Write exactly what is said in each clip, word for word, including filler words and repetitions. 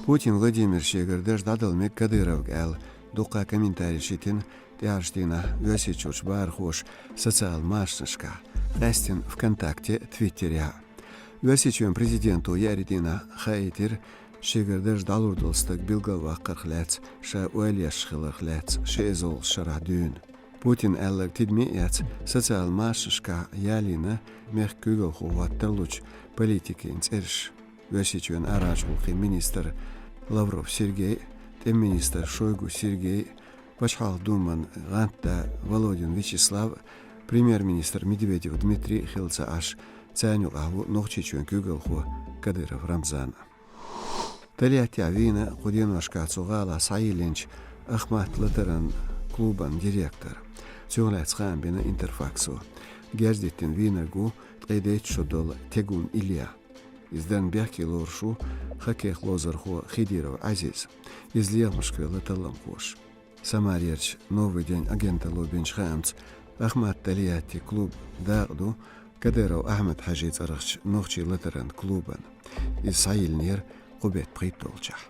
Путин Владимир шегара дарж дӀадала мег Кадыровга аьлла, дуккха комментареш йитина тӀаьхьарчу дийнахь Оьрсийчуьрчу бахархоша социал машанашкахь, къаьсттина ВКонтакте, Твиттерехь. Оьрсийчоьнан президенто еарин дийнахь хаийтира, шегара дарж дӀалур долу стаг билгалваккхарх лаьцна, ша ойла еш хиларх лаьцна ши эзарлагӀчу шарахь дуьйна. Путина аьлларг тидаме а эцна, социал машанашкахь ялийна мехкан куьйгалхо хӀоттар лучу политикийн цӀераш. Оьрсийчоьнан арахьарчу гӀуллакхийн министр Лавров Сергей, тӀеман министр Шойгу Сергей, Пачхьалкхан Думан гӀантда Володин Вячеслав, премьер-министр Медведев Дмитрий хилла ца Ӏаш, царна юкъахь ву Нохчийчоьнан куьйгалхо Кадыров Рамзан. Тольяттехь вийна кху деношкахь цу гӀалахь схьайиллинчу «Ахмат» латаран клубан директор. Цунах лаьцна хаам бина Интерфаксо. Герз диттина вийнарг ву ткъе дейтта шо долу Тегун Илья. Иза дарна бехке лоруш ву хоккейх ловзархо Хидиров Ӏазиз. Иза лехамашка велла талламхоша. Самарерчу «Новый день» агенталло бинчу хаамца, «Ахмат Тольятти» клуб дакъа ду Кадыров Ахьмад-Хьаьжин цӀарахчу нохчийн латаран клубан. Иза схьайиллинера кху беттан пхийтталгӀачохь.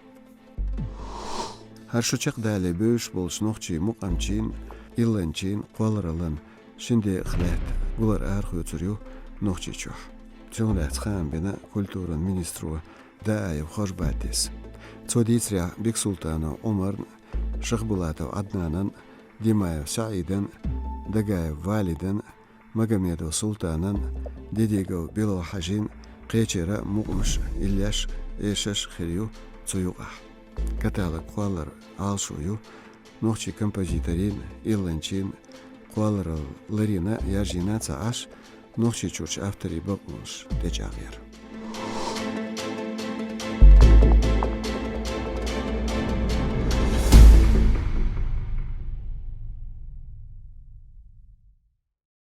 ХӀара шо чекхдалале бевзаш болчу нохчийн мукъамчийн, илланчийн кхоллараллин шина декъах лаьтта гулар арахоьцур ю Нохчийчохь. Цунах лаьцна хаам бина культуран министро Дааев Хожбатис. Цо дийцарехь, Бексултанов Ӏумарна, Шахбулатов Ӏаднанна, Димаев СаӀидна, Дагаев Валидна, Магомедов Султанна, Дидигов Билал-Хьаьжин кхечеран мукъамаш, иллеш, эшаш хир ю цу юкъахь. Каталог кхоллар Ӏалашо ю нохчийн композиторийн, илланчийн кхолларалла ларийна, яржийна ца Ӏаш, Нохчийчуьрчу авторийн бакъонаш тӀечӀагӀъяр.